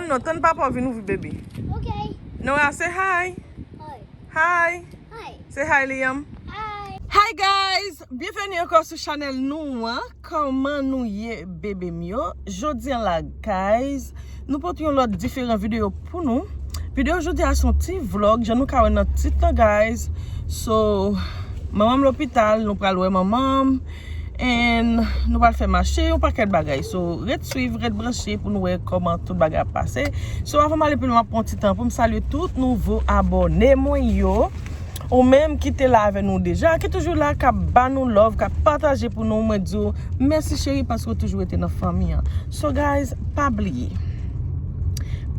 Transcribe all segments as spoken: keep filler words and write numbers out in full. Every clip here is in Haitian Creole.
Non, tann papa w vin ouvri, baby. Ok. Nora, say hi. Hi. Hi. Hi. Say hi, Liam. Hi. Hi, guys! Byenveni ankò sou chanèl nou an. Kòman nou ye, bebe m yo? Jodi an la, guys, nou pote yon lòt diferan videyo pou nou. Videyo jodi a se yon ti vlog, jan nou ka wè nan tit lan, guys. So, manman m lopital, nou pral wè manman m. And nou pral fè mache, yon pakèt bagay. So, ret swiv, ret branche pou nou wè kòman tout bagay ap pase. So, avan m ale pi lwen, m ap pran ti tan pou m salye tout nouvo abòne mwen yo. Ou menm ki te la avè nou deja, ki toujou la, k ap ba nou love, k ap pataje pou nou, mwen di w mèsi cheri paske w toujou rete nan fanmi an. So, guys, pa bliye.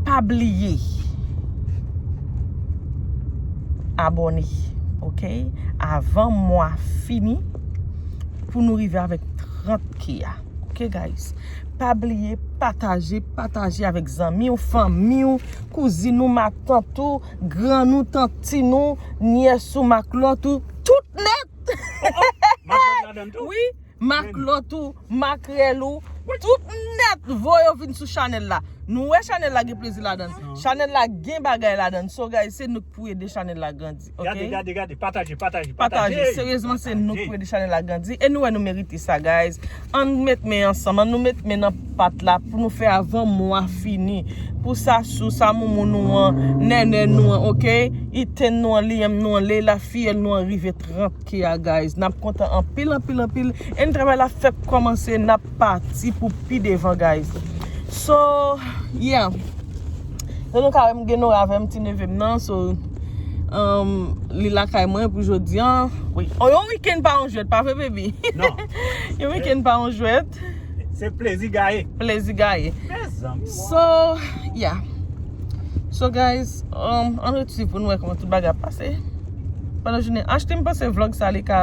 Pa bliye. Abòne, ok? Avan mwa fini, pou nou rive avèk trant K a. Ok, guys? Pa bliye pataje, pataje avèk zanmi w, fanmi w, kouzin ou, matant ou, grann ou, tantin ou, nyès ou, maklòt ou, tout nèt. Maklòt ladan tou? Wi, maklòt ou, makrèl ou, tout nèt, voye yo vin sou chanèl la. Nou wè chanèl la gen plezi ladan. Chanèl la gen bagay ladan. So, guys, se nou k pou ede chanèl la grandi, ok? Gade, gade, gade, pataje, pataje, pataje. Seryezman, se nou k pou ede chanèl la grandi. E nou wè nou merite sa, guys. Ann met men ansanm, ann nou met men nan pat la pou nou fè avan mwa fini. Pou Sasou, sa moumoun nou an, nènè nou an, ok? Iten nou an, Liam nou an, Leila, fiyèl nou an rive trant K a, guys. N ap kontan anpil, anpil, anpil. E n travay la fèk kòmanse, n ap pati pou pi devan, guys. So, yeah. So, nou ka wè m gen Nora avè m, ti neve m nan. So, um, li lakay mwen pou jodi an. Wi. Oh, yon wikenn pa yon jwèt, pa vre, baby? Non. Yon wikenn pa yon jwèt. Se plezi gaye. Plezi gaye. Mezanmi. So, yeah. So, guys, um, ann ret swiv pou nou wè kòman tout bagay ap pase. Pandan jounen, Ashley, m panse vlog sa, li ka,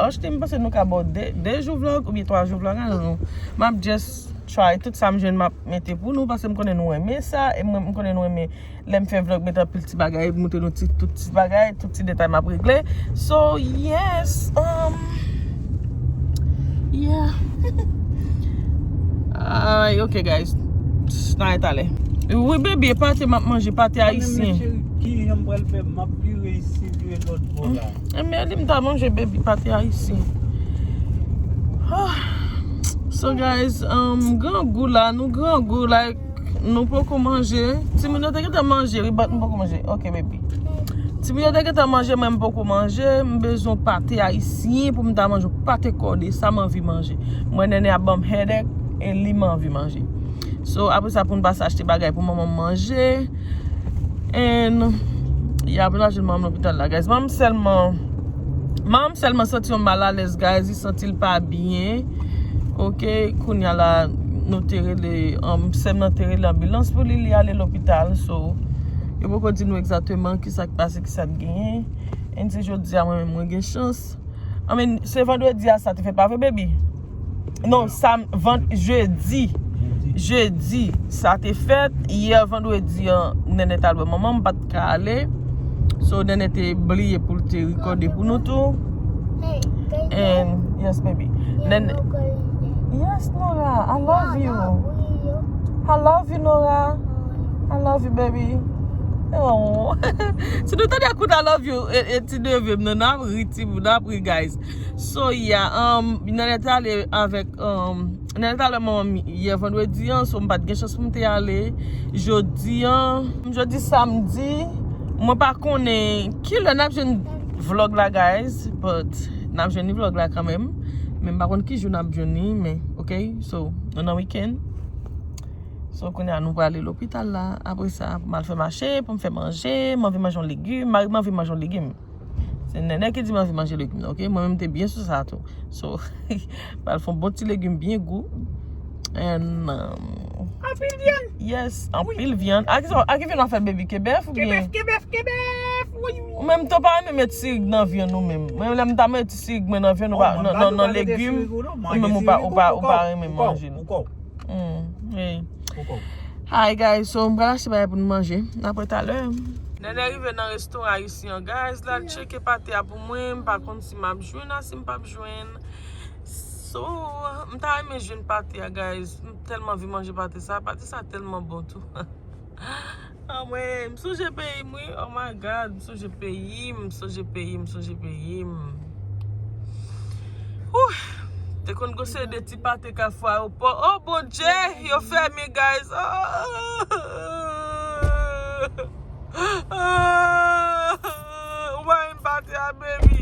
Ashley, m panse nou ka ba w de, de jou vlog oubyen twa jou vlog, I don't know. M ap just try tout sa m jwenn, m ap mete pou nou, paske m konnen nou renmen sa, e mwen, m konnen nou renmen lè m fè vlog, mete anpil ti bagay, montre nou ti, tout ti bagay, tout ti detay m ap regle. So, yes, um, yeah. Ay, ok, guys. N a talè. Wi, baby, e pate m ap manje, pate ayisyen. Mwen menm, cheri, ki jan m pral fè? M ap vire isi, vire lòt bò la. Ebyen, li m ta manje, baby, pate ayisyen. Ah. So, guys, um, grangou la, nou grangou, like, nou poko manje. Timoun yo te gentan manje, wi, but nou poko manje. Ok, baby. Timoun yo te gentan manje, mwen m poko manje. M bezwen pate ayisyen pou m ta manje, pate kòde, sa m anvi manje. Mwen, Nènè ap ban m headache, e li m anvi manje. So, apre sa, pou n pase achte bagay pou manman m manje. And, yeah, apre n al jwenn manman m lopital la, guys. Manman m sèlman, manman m sèlman santi yon malalèz, guys. Li santi l pa byen. Ok, kounye a la, nou te rele, um, sè m nan te rele anbilans pou li, li ale lopital. So, yo poko di nou egzakteman kisa k pase, kisa k genyen. And se jodi a, mwen menm, mwen gen chans. I mean, se vandredi a sa te fèt, pa vre, baby? Non, sam-, van-, jedi. Jedi, sa te fèt. Yè vandredi an, Nènè t al wè manman m, m pa t ka ale. So, Nènè te bliye pou l te rekòde pou nou tou. And, yes, baby. Nènè, yes, Nora, I love you. I love you, Nora. I love you, baby. Oh. Si nou tande akout I love you, e, e ti neve m nan, n ap ri, timoun, n ap ri, guys. So, yeah, um, Nènè te ale avèk, um, Nènè te ale manman m yè vandredi an, so m pa t gen chans pou m te ale jodi an. Jodi samdi, mwen pa konnen kilè n ap jwenn vlog la, guys, but n ap jwenn vlog la kanmenm. Men m pa konn ki jou n ap jwenn li, men, ok, so, nou nan wikenn. So, kounye a, nou prale lopital la. Apre sa, pou m al fè mache, pou m fè manje. M anvi manje yon legim. Mari m anvi manje yon legim. Se Nènè ki di m anvi manje legim nan, ok? Mwen menm, m te byen sou sa tou. So, pral fè yon bon ti legim byen gou. And, um, anpil vyann. Yes, anpil vyann. A ki sa, a ki vyann w ap fè, baby? Ke bèf oubyen? Ke bèf, ke bèf, ke bèf. Wi, wi. Ou menm tou pa renmen met sirik nan vyann ou menm. Mwen, lè m ta met sirik mwen nan vyann, ou pa, nan, nan, nan legim, ou menm ou pa, ou pa, ou pa renmen manje l. Mm, wi. Hi guys, so m pral achte bagay pou nou manje. N ap wè talè. Nènè rive nan restoran ayisyen an, guys, l al tcheke pate a pou mwen. M pa konn si m ap jwenn a, si m p ap jwenn. So, m ta renmen jwenn pate a, guys. M tèlman anvi manje pate sa. Pate sa tèlman bon tou. Anmwey, m sonje peyi m, wi. Oh my God, m sonje peyi m, m sonje peyi m, m sonje peyi m. Whew! Te konn gon seri de ti pate Kafou Ayewopò. Oh, Bondye, yo fèmen, guys. Oh! Ah! Ou pa menm pate a, baby.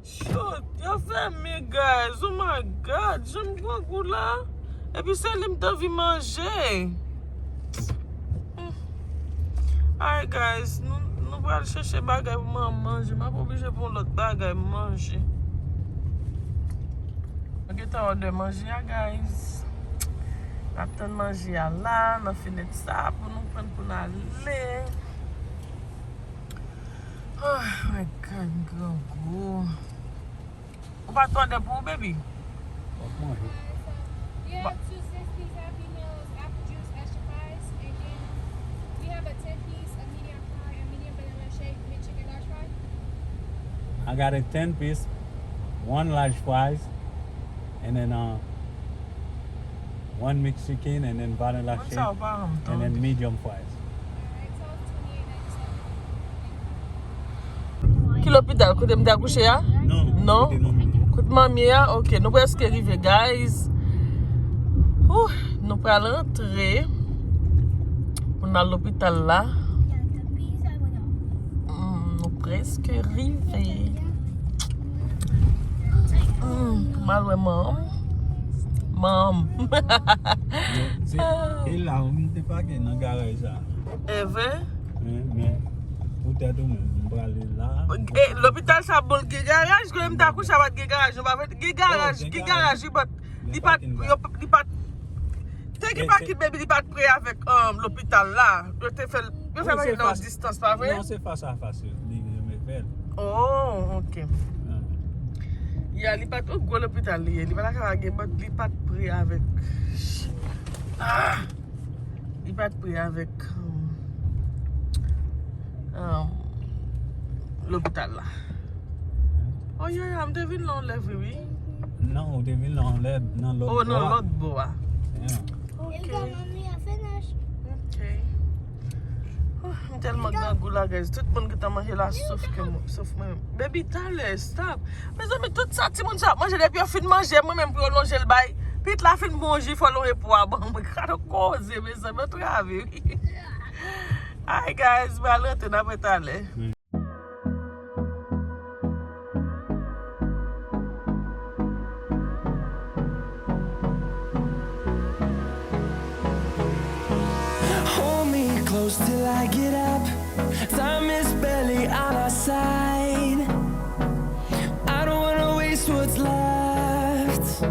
Shoot, yo fèmen, guys. Oh my God, jan m grangou la. Epi se li m t anvi manje. Hmm. Alright, guys, nou, nou pral chèche bagay pou mwen manje. M ap oblije pran lòt bagay manje. Mwen gentan òdè manje a, guys. N ap tann manje a la, nan fenèt sa, pou nou pran pou n ale. Oh my God, m grangou. Ou pa t òdè pou ou, baby? W ap manje. We have two six piece Happy Meals, apple juice, extra fries, and then we have a ten piece, a medium fry, a medium vanilla shake, McChicken large fry. I got a ten piece, one large fries, and then uh, one McChicken, and then vanilla shake, and then medium fries. Ki lopital? Kote m te akouche a? Non, non, kote manmi. Kote manmi a? Ok, nou prèske rive, guys. Ouh, nou pral antre pou n al lopital la. Hmm, nou prèske rive. Hmm, m al wè manm. Manm. Se, e la, m te pake nan garaj sa. Evre? Men, men, poutèt ou menm, m prale la. E, lopital sa bon, gen garaj, kote m ta kouche a pa t gen garaj, nou pa fè, gen garaj, gen garaj, li pa t, li pa t, yo, li pa t, te gen pakin, baby, li pa t pre avèk, um, lopital la. Yo te fè l, yo fè l nan yon distans, pa vre? Non, se fas a fas, yo, li renmen fè l. Oh, ok. Ya, li pa t, yon gwo lopital li ye, li pa t ka gen, but li pa t pre avèk. Ah! Li pa t pre avèk, um, um, lopital la. Oh, yeah, yeah, m te vin la yon lè vre, wi. Non, ou te vin la yon lè nan lòt bò a. Oh, nan lòt bò a. Yeah. Ok. Ok. Oh, m tèlman grangou la, guys. Tout moun gentan manje la, sof ke mwen, sof mwen. Baby, talè, stop. Mezanmi, tout sa timoun sa ap manje, depi yo fin manje, mwen menm pou yo lonje l bay. Pitit la fin bouyi, fò l lonje po a ban mwen. Gade koze, mezanmi, antrave, wi. Alright, guys, m al rantre, n ap wè talè. Hold me close till I get up. Time is barely on our side. I don't wanna waste what's left.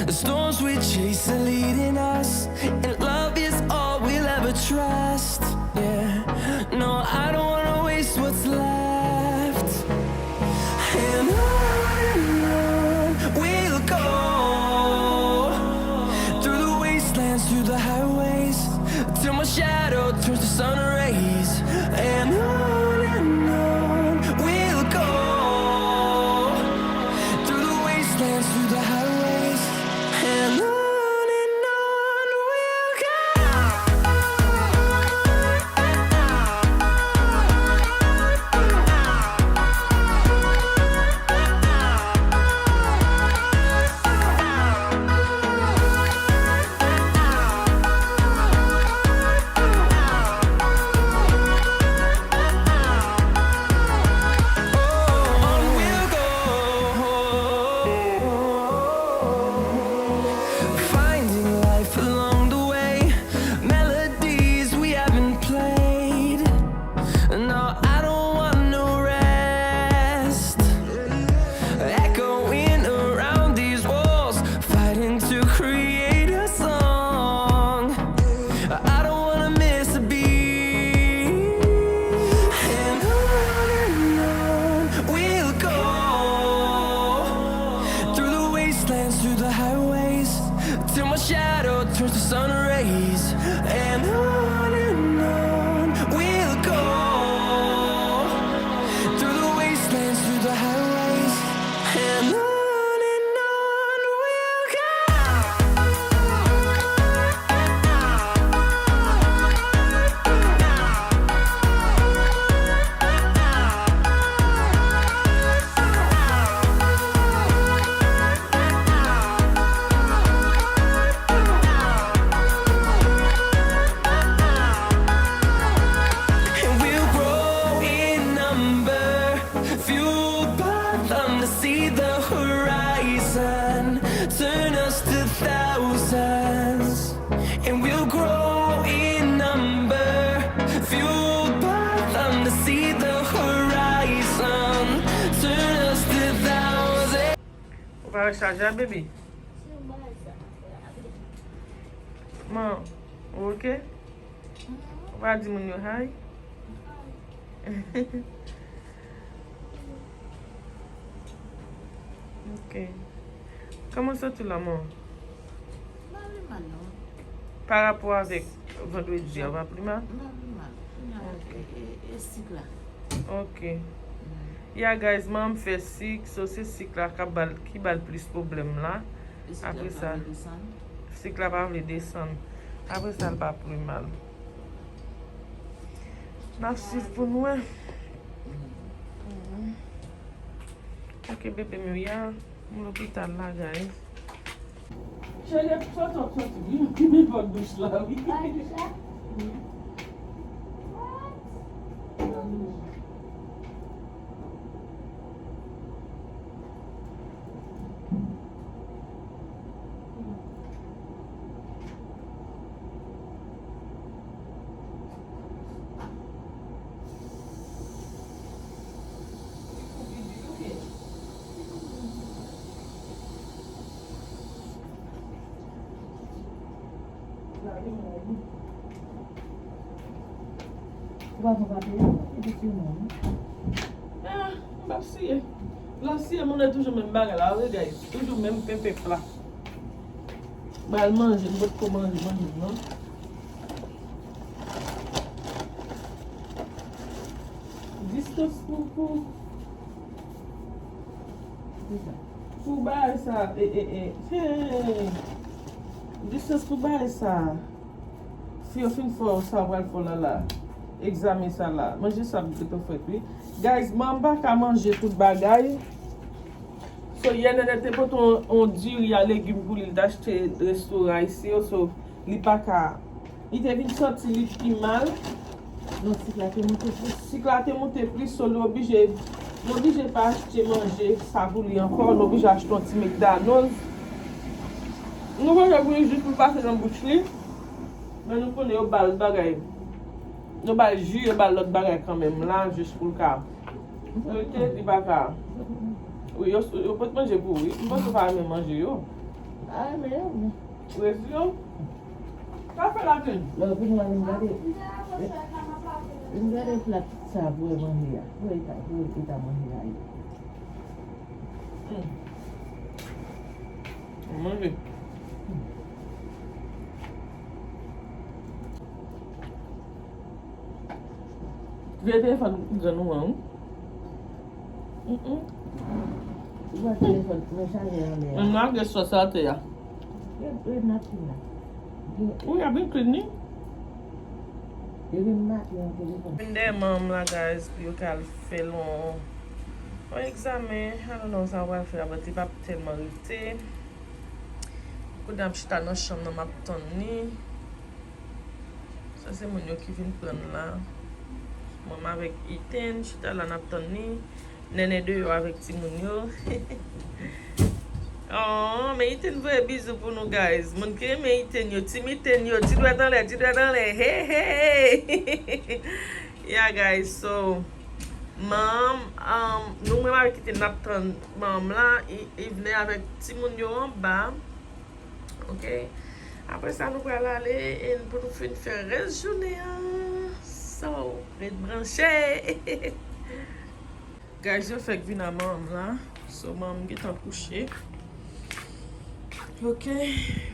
The storms we chase are leading us, and love is all we'll ever trust. Yeah, no, I don't wanna waste what's left. And on and on we'll go, through the wastelands, through the highways, till my shadow turns to sun rays. And on and on we'll go, through the wastelands, through the highways, and on and on we'll go. Finding life along the way, melodies we haven't played. No, I don't want no rest. Echoing around these walls, fighting to create a song. I don't wanna miss a beat. And on and on we'll go, through the wastelands, through the highways, till my shadow turns to sun rays. And on and on we'll go, through the wastelands, through the highways, and on and on we'll go. Turn us to thousands, and we'll grow in number. Fueled by them to see the horizon. Turn us to thousands. Ou pa rechaje a, baby? Man, ou oke? Ou pa di moun yo hi? Ok. Kòman w santi w la, man? M pa pi mal, non. Pa rapò avèk vandredi a, w pa pi mal? M pa pi mal. Kounye a, e, e, e sik la. Ok. Ya, guys, manman m fè sik, so se sik la k ap ba l, ki ba l plis pwoblèm la. Apre sa, sik la pa vle desann. Apre sa, l pa pi mal. N ap swiv pou n wè. Ok, bebe m yo, ya, m lopital la, guys. Cheri, sòti, sòti, sòti. Vin, vin bò douch la, wi. Ou pa pran papye a? Ou pa pran papye a? Ah, m p ap siye. Lè w siye, moun nan toujou menm bagay la, wi, guys. Toujou menm penpen pla. Ba l manje, m potko manje, manje, non. Distans pou, pou, pou bagay sa, e, e, e, hey. Distans pou bagay sa. Si yo fin fè w sa, w pral fè w la, la. Egzamen sa la. Manje sa ap gentan fèt, wi. Guys, manman m pa ka manje tout bagay. So, yè Nènè te pote yon, yon diri a legim pou li, li t achte restoran isi yo, so, li pa ka. Li te vin santi li pi mal. Non, sik la te monte plis. Sik la te monte plis, so, li oblije, li oblije pa achte manje sa pou li ankò, li oblije achte yon ti McDonald's. Nou manje pou li jis pou l pase nan bouch li. Men nou konnen yo ba l bagay. Yo ba l ji, yo ba l lòt bagay kanmenm la, jis pou l ka rete, li pa ka. Wi, yo, yo pot manje pou ou, wi. M panse w pa renmen manje yo. A, renmen yo, wi. Resi yo? Sa fè lapenn. Lè vin la, vin gade. Vin gade plat sa pou wè manje a. Pou wè eta, pou wè eta manje a ye. Hmm. Manje. Vye telefòn grann ou an, wi. Mm, mm. Ou wè telefòn mwen chaje anlè a. M lage sòs atè a. Gen, gen matin la. Gen. Wi, y ap gen clean ni. Gen matin an telefòn. Vin dèyè manman m la, guys, pou yo ka al fè l yon, yon egzamen. I don't know sa yo pral fè a, but li p ap tèlman rete. Kounye a m chita nan chanm nan, m ap tann li. Sa se moun yo ki vin pran l la. Manman avèk Ethan chita la, n ap tann li. Nènè deyò avèk timoun yo. Oh, men Ethan voye bizou pou nou, guys. Moun ki renmen Ethan yo, team Ethan yo, ti dwèt anlè, ti dwèt anlè. Hey, hey, hey. Yeah, guys, so, manman, um, nou menm avèk Ethan n ap tann manman la, i, i vini avèk timoun yo anba. Ok. Apre sa, nou pral ale e pou nou fin fè rès jounen an. So, ret branche. Guys, yo fèk vin a manman m la. So, manman m gentan kouche. Ok.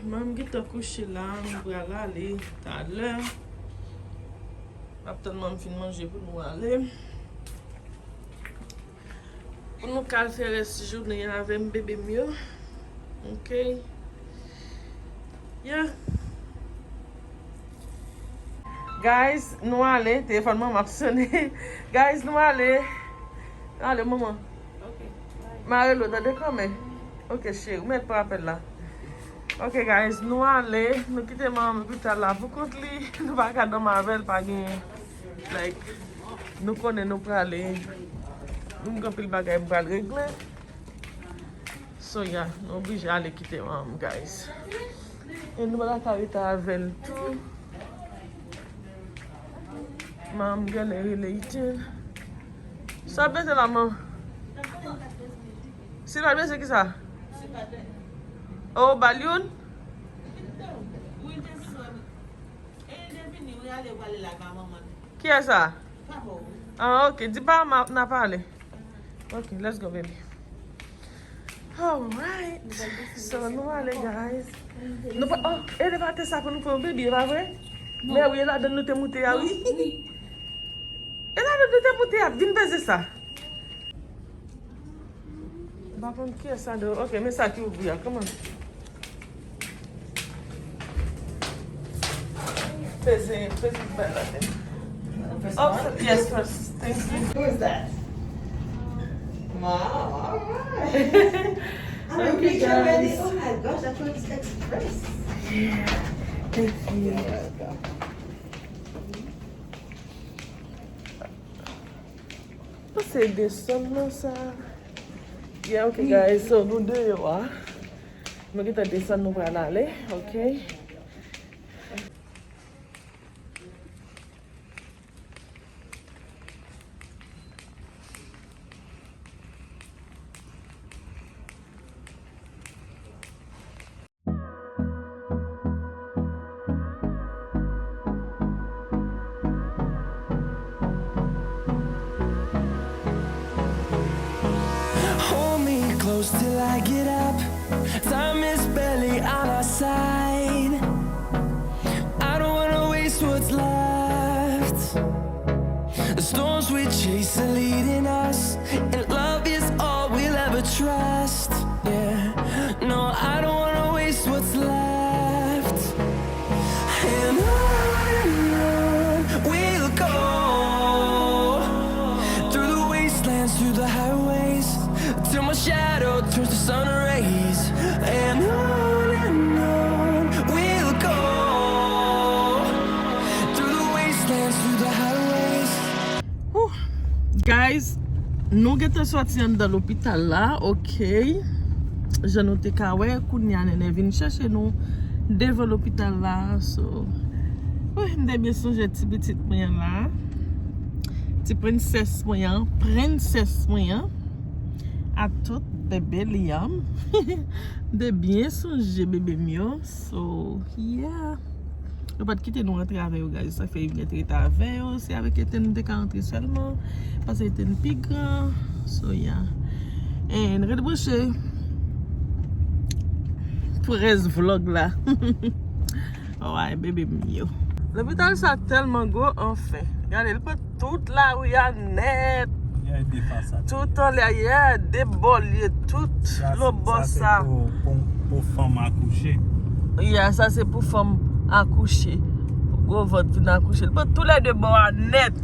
Manman m gentan kouche la. Nou pral ale talè. M ap tann manman m fin manje pou nou ale. Pou nou ka al fè rès jounen an avè m, bebe m yo. Ok. Yeah. Guys, nou ale. Telefòn manman ap sonnen. Guys, nou ale. Nou ale, manman. Ok. Mare lo, tande kanmenm. Ok, cheri, ou mèt pran apèl la. Ok, guys, nou ale. Nou kite manman m lopital la pou kont li. Nou pa ka dòmi avè l, pa gen, like, nou konnen nou prale. Nou gen anpil bagay m pral regle. So, yeah, nou oblije ale kite manman m, guys. E nou pa ta ka rete avè l tou. Manman m genlè rele Ethan. Sa ap beze la, manman? Si l pa beze, ki sa? O, ba l youn? Kiyès sa? Ah, ok. Di pa m n a pale. Ok, let's go, baby. Alright. So, nou ale, guys. Nou pa, oh, elevatè sa pou nou pran yon baby, e pa vre? Men wi, e ladan nou te moute a, wi. E ladan nou te moute a, vin peze sa. M pa konn kiyès sa do. Ok, men sa ki ouvri a. Kòman? Peze, peze bay la tèt. Oh, yes, first. Thank you. Who is that? Wow, all right. I'm gonna make you ready. Oh my gosh, that was express. Yeah. Thank you. You're welcome. Se desann nan sa. Yeah, ok, guys. So, nou deyò a. Nou gentan desann, nou pral ale, ok? Hold me close till I get up. Time is barely on our side. I don't wanna waste what's left. The storms we chase are leading us, and love is all we'll ever trust. Yeah, no, I don't wanna waste what's left. And on and on we'll go, through the wastelands, through the highways, till my shadow turns to sun rays. And on and on we'll go, through the wastelands, through the highways. Whew. Guys, nou gentan sòti anndan lopital la, ok. Jan nou te ka wè, kounye a Nènè vin chèche nou devan lopital la. So, wè, m te byen sonje ti pitit mwen an la. Ti prensès mwen an, prensès mwen an. A tout bebe Liam. M te byen sonje bebe m yo. So, yeah. Yo pa t kite nou antre avè yo, guys. Sa fè yo vin rete avè yo. Se avèk Ethan nou te ka antre sèlman. Paske Ethan pi gran. So, yeah. And ret branche pou rès vlog la. Alright, bebe m yo. Lopital sa tèlman gwo, anfen. Gade, li pran tout lari a nèt. Tout anlè a, yeah, de bò l ye, tout lòt bò sa. Pou, pou, pou fanm akouche. Yeah, sa se pou fanm akouche. Pou gwo vant vin akouche. Li pran tou lè de bò a nèt.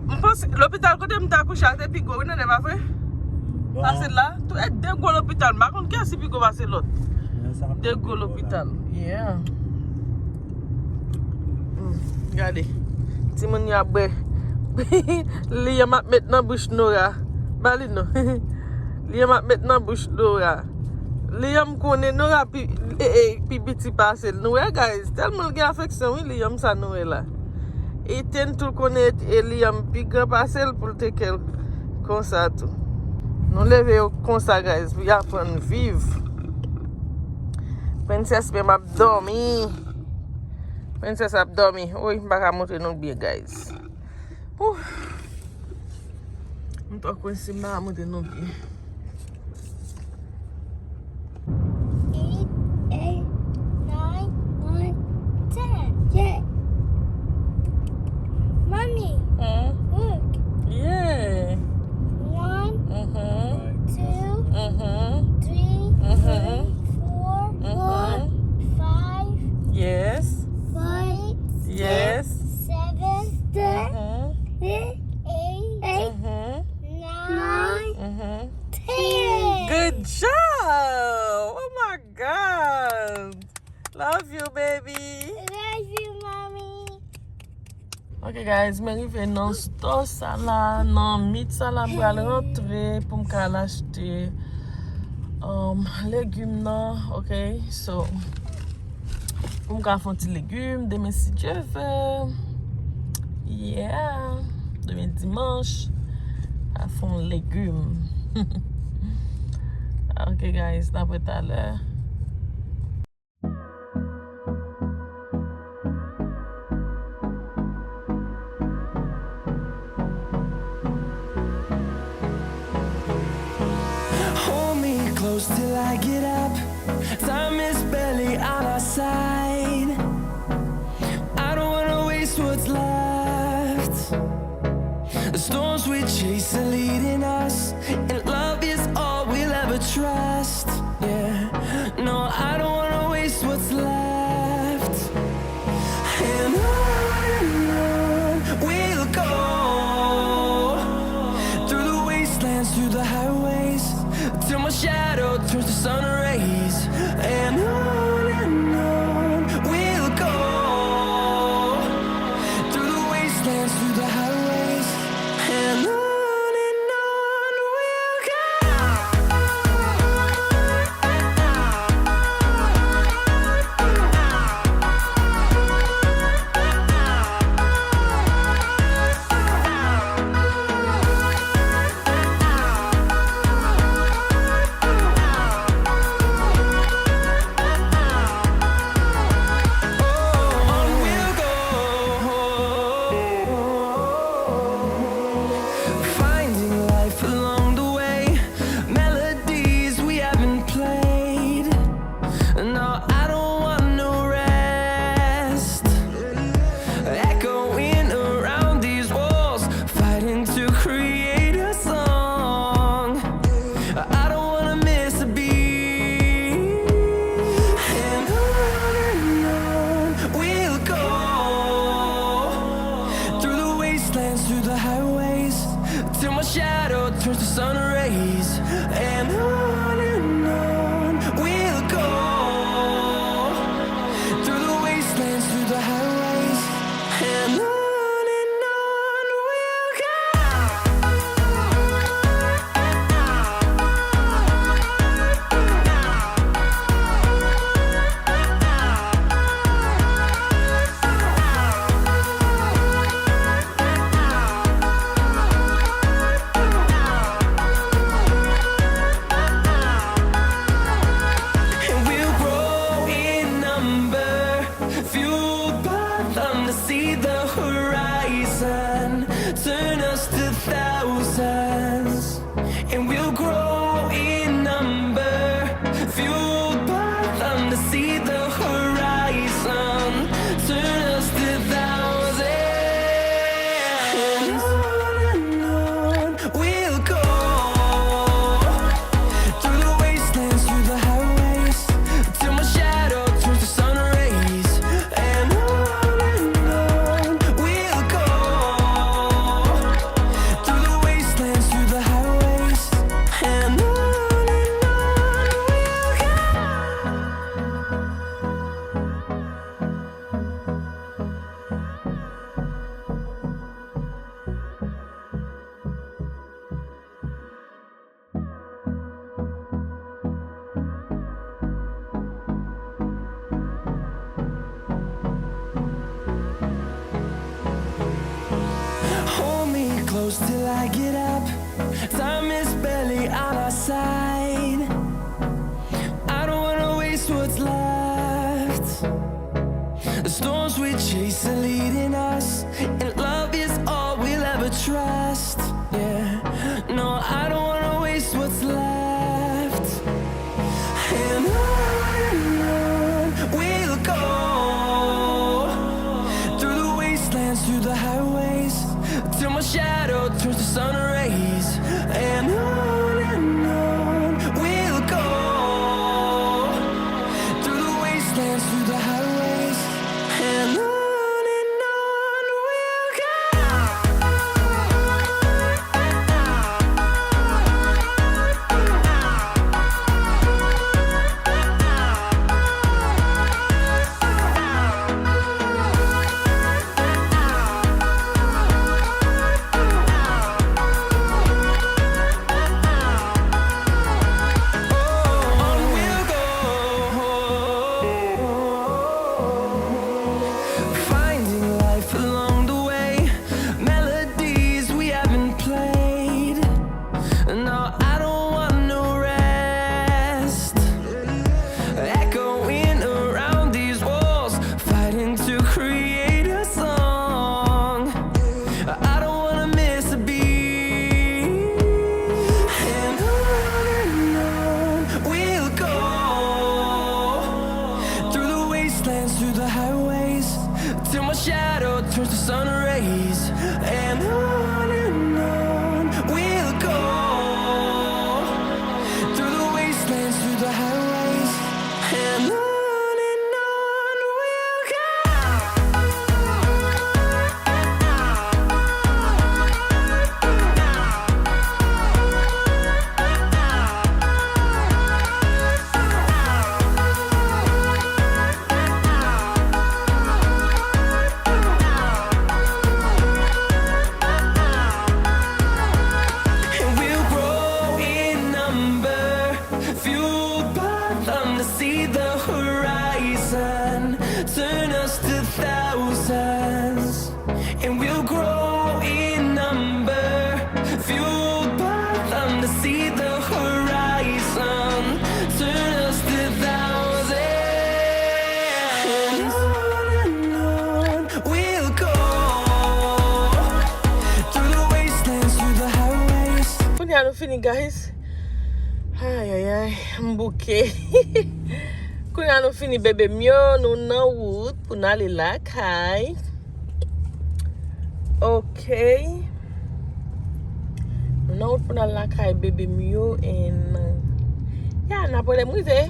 M panse lopital kote m te akouche a te pi gwo, wi, Nènè, pa vre? Pase la, tou e de gwo lopital. M pa konn kiyès ki pi gwo pase lòt. De gwo lopital. Yeah. Hmm, gade. Timoun yo ap bwè. Liam ap met nan bouch Nora. Ba li non. Liam ap met nan bouch Nora. Liam konnen Nora pi, e, e, pi piti pase l. Nou wè, guys, tèlman l gen afeksyon, wi, Liam sa nou wè la. Ethan tou konnen e Liam pi gran pase l pou l te kè l konsa tou. Nou leve yo konsa, guys, pou y aprann viv. Prensès menm ap dòmi. Prensès ap dòmi. Woy, m pa ka montre nou byen, guys. Ouh. M twò kwense, m pa ka montre nou byen. Eight, eight, nine, one, ten. Yeah. Mommy, hmm? Look. Yeah. One, mm-hmm, two, mm-hmm, three, mm-hmm, four, mm-hmm, five, yes, six, yes, seven, mm-hmm, eight, mm-hmm, nine, mm-hmm, ten. Good job! Oh my God! Love you, baby. Love you, mommy. Ok, guys, mwen rive nan store sa la, nan Meet sa la, m pral rantre pou m ka al achte, Um, legim nan, ok, so, pou m ka fè yon ti legim, demen si Dye vle, yeah, demen dimanch, a fè yon legim. Ok, guys, n ap wè talè. Hold me close till I get up. Time is barely on our side. I don't wanna waste what's left. The storms we chase are leading us, and love is all we'll ever trust. Yeah, no, I don't wanna waste what's left. And on and on we'll go, through the wastelands, through the highways, till my shadow turns to sun rays. And on and on we'll go, through the wastelands, through the highways, and on and on we'll go. Finding life along the way, melodies we haven't played. No, I don't want no rest. Echoing around these walls, fighting to create a song. I don't wanna miss a beat. And on and on we'll go, through the wastelands, through the highways, till my shadow turns to sun rays. And on and on we'll go, through the wastelands, through the highways, and on and on we'll go. And we'll grow in number, fueled by them to see the horizon, turn us to thousands. And we'll grow in number, fueled by them to see the horizon, turn us to thousands. And on and on we'll go, through the wastelands, through the highways, till my shadow turns to sun rays. And on and on we'll go, through the wastelands, through the highways, and on and on we'll go. Hold me close till I get up. Time is barely on our side. I don't wanna waste what's left. The storms we chase are leading us, and love is all we'll ever trust. Yeah, no, I don't wanna waste what's left. And on and on we'll go, through the wastelands, through the highways, till my shadow turns to sun rays. And on and on we'll go, through the wastelands, through the highways, and on and on we'll go. The sun rays and on and on we'll go, through the wastelands, through the highways, and on and on we'll go. And we'll grow in number, fueled by them to see the horizon, turn us to thousands. And we'll grow in number, fueled by them to see the horizon, turn us to thousands. And on and on we'll go, through the wastelands, through the highways. Kounye a nou fini, guys. Ay, ay, ay, m bouke. Kounye a nou fini, bebe m yo, nou nan wout pou n ale lakay. Ok. Nou nan wout pou n al lakay, bebe m yo, and, yeah, n ap wè lè m rive.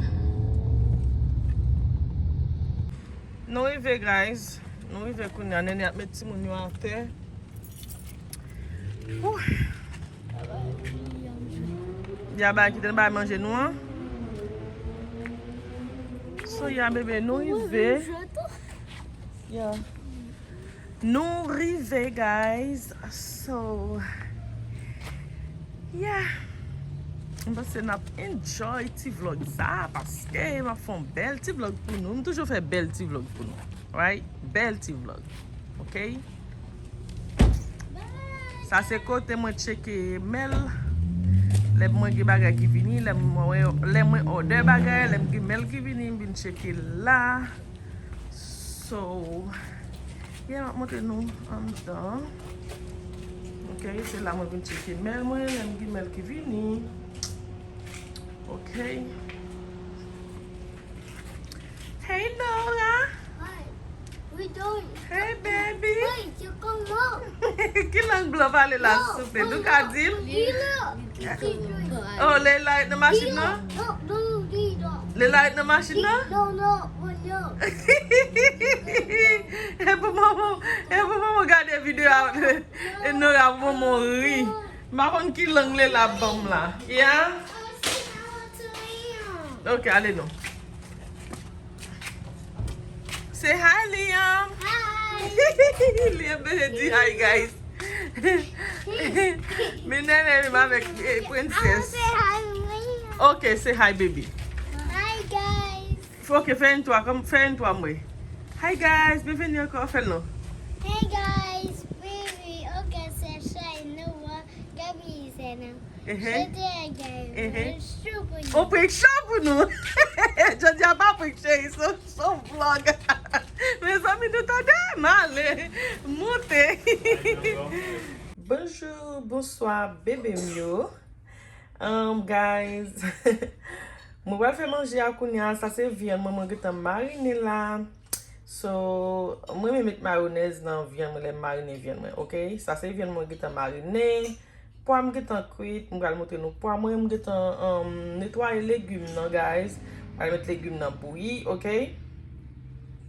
Nou rive, guys. Nou rive kounye a. Nene ap met timoun yo atè. Wouh. Ya ba kite n bay manje nou an. So, ya, bebe, nou rive. Ya. Nou rive, guys. So, yeah. M panse n ap enjoy ti vlog sa, paske m ap fè yon bèl ti vlog pou nou. M toujou fè bèl ti vlog pou nou. Right? Bèl ti vlog. Ok? Sa se kote mwen tcheke mèl. Lè mwen gen bagay ki vini, lè mwen, lè mwen òdè bagay, lè m gen mèl ki vini, m vin tcheke la. So, yeah, m ap montre nou anndan. Ok, se la mwen vin tcheke mèl mwen, lè m gen mèl ki vini. Ok. Hey, Nora. Hi. We doing? Hey, baby. Hey, you come up. Ki lang blan pale la, souple? Nou ka di l? Lila. Oh, Leila ret nan machin nan? No, no, Lila. Leila ret nan machin nan? No, no, no. E pou manman, e pou manman gade videyo a, e Nora pou manman ri. M pa konn ki lang Leila ap ban m la. Yeah? Ok, ale non. Say hi, Liam. Hi. Liam bezwen di hi, guys. Men Nene menm avèk, eh, princess. I wanna say hi, Liam. Ok, say hi, baby. Hi, guys. Ok, fè intro a, kòm, fè intro a mwen. Hi, guys, bienvenue encore, fè l non. Hey, guys, baby, ok, se Shay, Noah, Gabi, Zena. Ehe. Jodi a, guys, ehe. Yon show pou nou. On prank show pou nou. Jodi a pa prank, cheri, se, se yon vlog. Mezanmi, nou tande, m ale, m monte. Bonjou, bonswa, bebe m yo. Um, guys, mwen pral fè manje a kounye a. Sa se vyann mwen, mwen gentan marine la. So, mwen renmen met mayonèz nan vyann mwen lè m marine vyann mwen, ok? Sa se vyann mwen gentan marine. Pwa m gentan kwit, m pral montre nou pwa mwen, m gentan, um, netwaye legim nan, guys. M pral met legim nan bouyi, ok?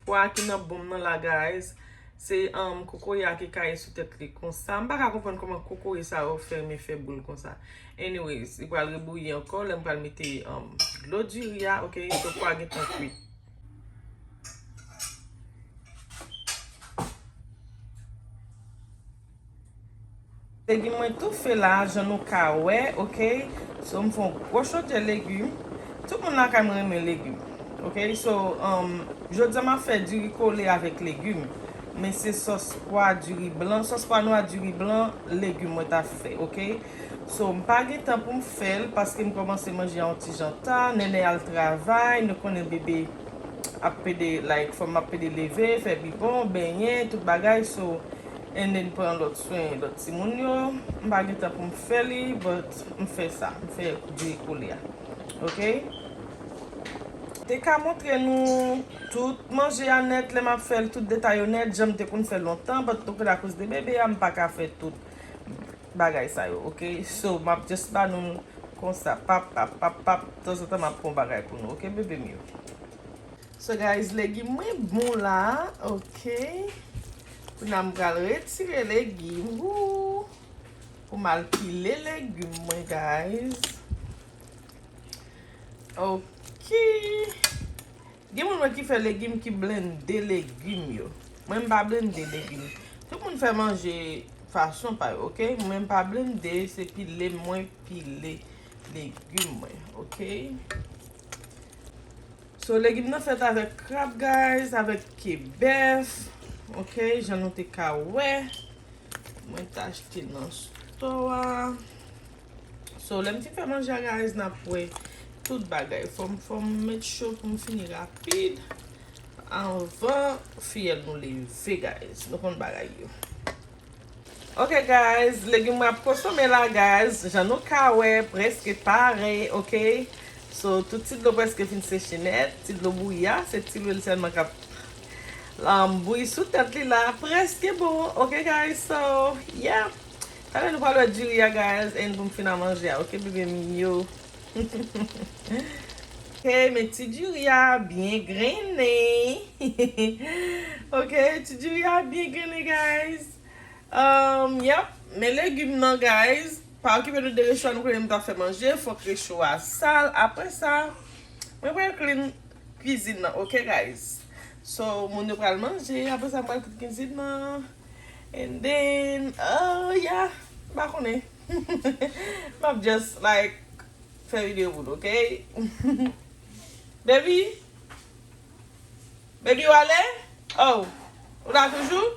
Pwa ki nan bon m nan la, guys. Se, um, kokoye a ki kaye sou tèt li konsa. M pa ka konprann kòman kokoye sa yo fè renmen fè boul konsa. Anyways, li pral rebouyi ankò, lè m pral mete, um, dlo diri a, ok? So, pwa gentan kwit. Legim mwen toufe la, jan nou ka wè, ok? So, m fè yon gwo chodyè legim. Tout moun lakay mwen renmen legim, ok? So, um, jodi a m ap fè diri kole avèk legim. Men se sòs pwa, diri blan, sòs pwa nwa, diri blan, legim mwen t ap fè, ok? So, m pa gen tan pou m fè l, paske m kòmanse manje a yon ti jan ta, Nene al travay, nou konnen bebe ap pede, like, fanm ap pede leve, fè bibwon, benyen, tout bagay, so, and then pran lòt swen lòt timoun yo. M pa gen tan pou m fè li, but m fè sa, m fè diri kole a. Ok? Te ka montre nou tout manje a nèt, lè m ap fè l, tout detay yo nèt, jan m te konn fè lontan, but nou konnen akoz de bebe a, m pa ka fè tout bagay sa yo, oke? So, m ap just ba nou l konsa, pap, pap, pap, pap, tanzantan m ap pran bagay pou nou, oke, bebe m yo? So, guys, legim mwen bon la, oke? Kounye a m pral retire legim, wou, pou m al pile legim mwen, guys. Ok. Gen moun wè ki fè legim, ki blende legim yo. Mwen m pa blende legim. Tout moun fè manje fason pa yo, ok? Mwen m pa blende, se pile mwen pile legim mwen, ok? So, legim nan fèt avèk krab, guys, avèk ke bèf, ok? Jan nou te ka wè. Mwen t achte nan store a. So, lè m fin fè manje a, guys, n ap wè tout bagay. Fò m, fò m make sure pou m fini rapid anvan fiyèl nou leve, guys. Nou konn bagay yo. Ok, guys, legim mwen ap konsome la, guys. Jan nou ka wè, prèske pare, ok? So, tout ti dlo prèske fin seche nèt. Ti dlo bouyi a, se ti lwil sèlman k ap, um, bouyi sou tèt li la. Prèske bon, ok, guys? So, yeah. Talè nou pral wè diri a, guys, and pou m fin a manje a, ok, bebe m yo? Ok, men ti diri a byen grennen. Ok, ti diri a byen grennen, guys. Um, yep, men legim nan, guys. Pa okipe nou de recho a, nou konnen m t ap fè manje, fòk recho a sal. Apre sa, mwen pral clean kwizin nan, ok, guys? So, moun yo pral manje, apre sa, m pral clean kwizin nan. And then, uh, yeah, m pa konnen. M ap just, like, fè videyo pou nou, ok? Baby? Baby, w ale? Oh, ou la toujou?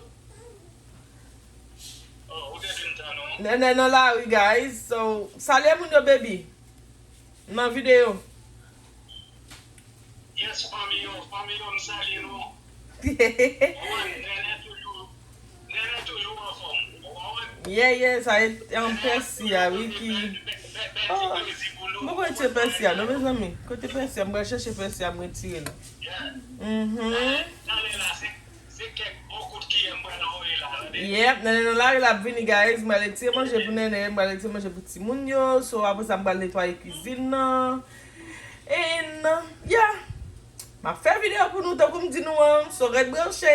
Nènè nan lari, guys. So, salye moun yo, baby. Nan videyo. Yes, fanmi yo, fanmi yo, m salye nou. Ou wè, Nènè toujou, Nènè toujou anfòm. Ou wè? Yeah, yeah, sa e, um, pèsi a, wi, ki, oh, mwen kote pèsi a, non, mezanmi. Kote pèsi a? M pral chèche pèsi a, m retire l. Yeah. Mhm. Talè, talè la, se, se kèk bon kout kiyè m pral voye la, tande. Yep, Nènè nan lari, l ap vini, guys. M pral retire manje pou Nènè, m pral retire manje pou timoun yo. So, apre sa, m pral netwaye kwizin nan. And, yeah. M ap fè videyo pou nou, tankou m di nou an. So, ret branche.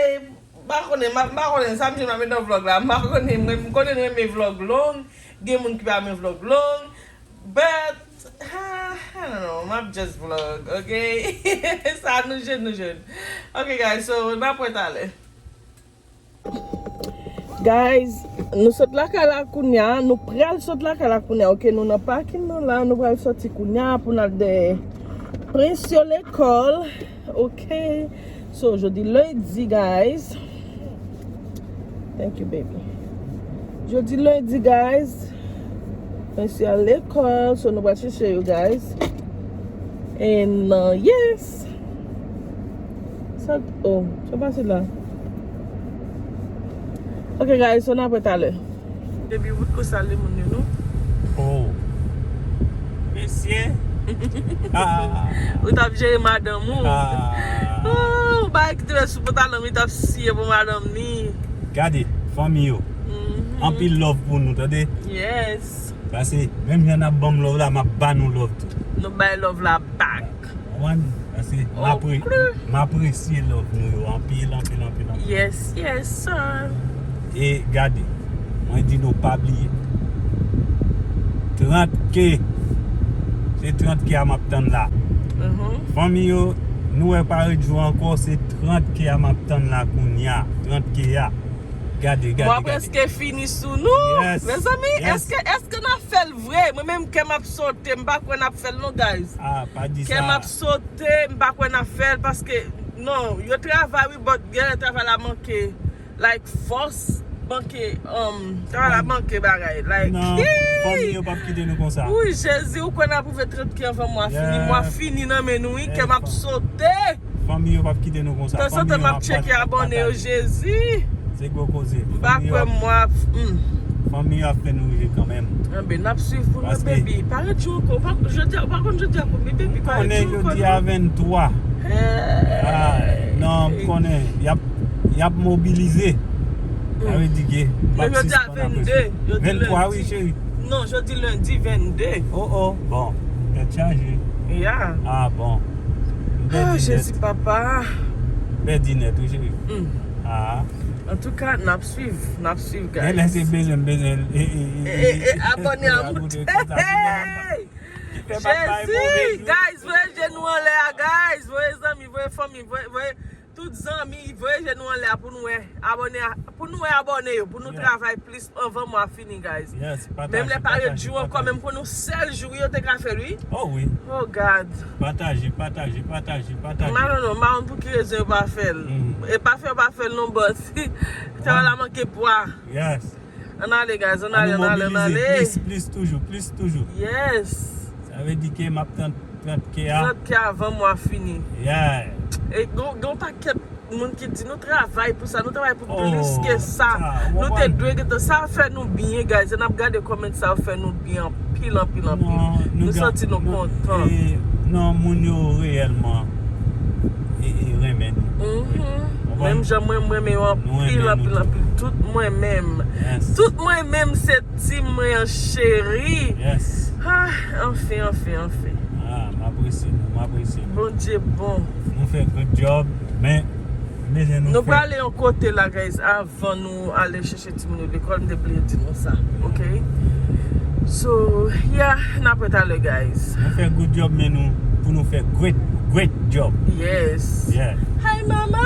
M pa konnen, m ap, m pa konnen sa m jwenn m ap met nan vlog la. M pa konnen, mwen, m konnen nou renmen vlog long. Gen moun ki pa renmen vlog long. But, ah, I don't know, m ap just vlog, ok? Sa nou jwenn, nou jwenn. Ok, guys, so, n ap wè talè. Guys, nou sot lakay la kounya, nou pral sot lakay la kounya, ok? Nou nan pakin nan la, nou pral soti kounya pou n al dèyè prens yo lekòl, ok? So, jodi lendi, guys. Thank you, baby. Jodi lendi, guys. Prens yo al lekòl, so nou pral chèche yo, guys. And, uh, yes. Sa, oh, sa pase la. Ok, guys, so n ap wè talè. Baby, ou potko salye moun yo, non? Oh. Mesye. Ah. Ou t ap jere madanm ou. Ah. Oh, ou pa kite sou pantalon, li t ap siye pou madanm li. Gade, fanmi yo. Mhm. Anpil love pou nou, tande? Yes. Pase, menm jan n ap ban m love la, m ap ba nou love tou. Nou bay love la back. Konprann? Pase m apre-, m apresye love nou yo anpil, anpil, anpil, anpil. Yes, yes, sir. E gade, mwen di nou pa bliye. Trant K. Se trant K a m ap tann la. Mhm. Fanmi yo, nou wè pa ret jou ankò, se trant K a m ap tann la kounya. Trant K a. Gade, gade, gade. Mwa prèske fini sou nou. Yes. Mezanmi, yes, èske, èske n ap fè l vre? Mwen menm, kè m ap sote, m pa kwè n ap fè l non, guys. Ah, pa di sa. Kè m ap sote, m pa kwè n ap fè l, paske, non, yo travay, wi, but genlè travay la manke, like, fòs, manke, um, travay la manke bagay, like, non, fanmi yo p ap kite nou konsa. Wi, Jezi, ou kwè n ap rive trant K anvan mwa fini? Mwa fini nan men nou, wi, kè m ap sote. Fanmi yo p ap kite nou konsa. Tanzantan m ap tcheke abòne yo, Jezi. Se gwo koze. M pa kwè m ap, hmm. Fanmi yo ap fè nou rive kanmenm. Anben, n ap swiv pou nou, baby. Pa ret jou ankò. Pa, jodi a, pa konn jodi a konbyen, baby, pa ret jou ankò, non. Konnen jodi a venntwa. Ah, non, m konnen. Y ap, y ap mobilize. Sa vle di ke m ap sispann apreswe. Vennntwa, wi, cheri. Non, jodi lendi vennde. Oh, oh, bon. Tèt chaje. Ya. Ah, bon. M pèdi nèt. Jezi, papa. M pèdi nèt, wi, cheri. Ah. Antouka, n ap swiv, n ap swiv, guys. Genlè se bezwen, m bezwen, e, e, e, e, abòne a moute. Jezi! Guys, voye je nou anlè a, guys. Voye zanmi, voye fanmi, voye, voye tout zanmi, voye je nou anlè a pou nou wè abòne a, pou nou wè abòne yo, pou nou travay plis anvan mwa fini, guys. Menm lè pa ret jou ankò, menm pou nou sèl jou, yo te ka fè l, wi. Oh, wi. Oh, God. Pataje, pataje, pataje, pataje. M pa konn non, m pa konn pou ki rezon yo pa fè l. E pa fè yo pa fè l non, but travay la manke pwa. Yes. Ann ale, guys, ann ale, ann ale, ann ale. Plis, plis toujou, plis toujou. Yes. Sa vle di ke m ap tann trant K a. Trant K a avan mwa fini. Yeah. E gon, gon pakèt moun ki di nou travay pou sa, nou travay pou plis ke sa. Nou te dwe gentan, sa fè nou byen, guys. E n ap gade kòman sa fè nou byen anpil, anpil, anpil. Nou santi nou kontan. Non, moun yo reyèlman e, e renmen nou. Menm jan mwen, mwen renmen yo anpil, anpil, anpil. Tout mwen menm. Tout mwen menm se team mwen an cheri. Ah, anfen, anfen, anfen. Ah, m apresye nou, m apresye nou. Bondye bon. Nou fè good job, men, men nou fè. Nou prale yon kote la, guys, avan nou ale chèche timoun yo lekòl, m te bliye di nou sa, ok? So, yeah, n ap wè talè, guys. Nou fè good job, men nou, pou nou fè great, great job. Yes. Yeah. Hi, mama.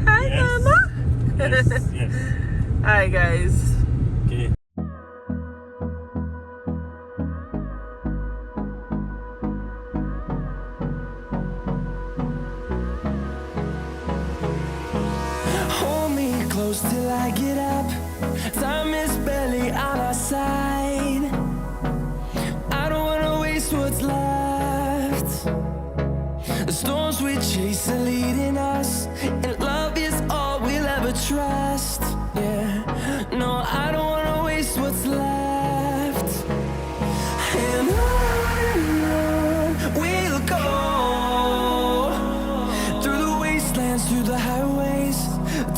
Hi, mama. Yes, yes. Hi, guys. Ok. Hold me close till I get up. Time is barely on our side. I don't wanna waste what's left. The storms we chase are leading us, and love is all we'll ever trust. Yeah, no, I don't wanna waste what's left. And on and on we'll go, through the wastelands, through the highways,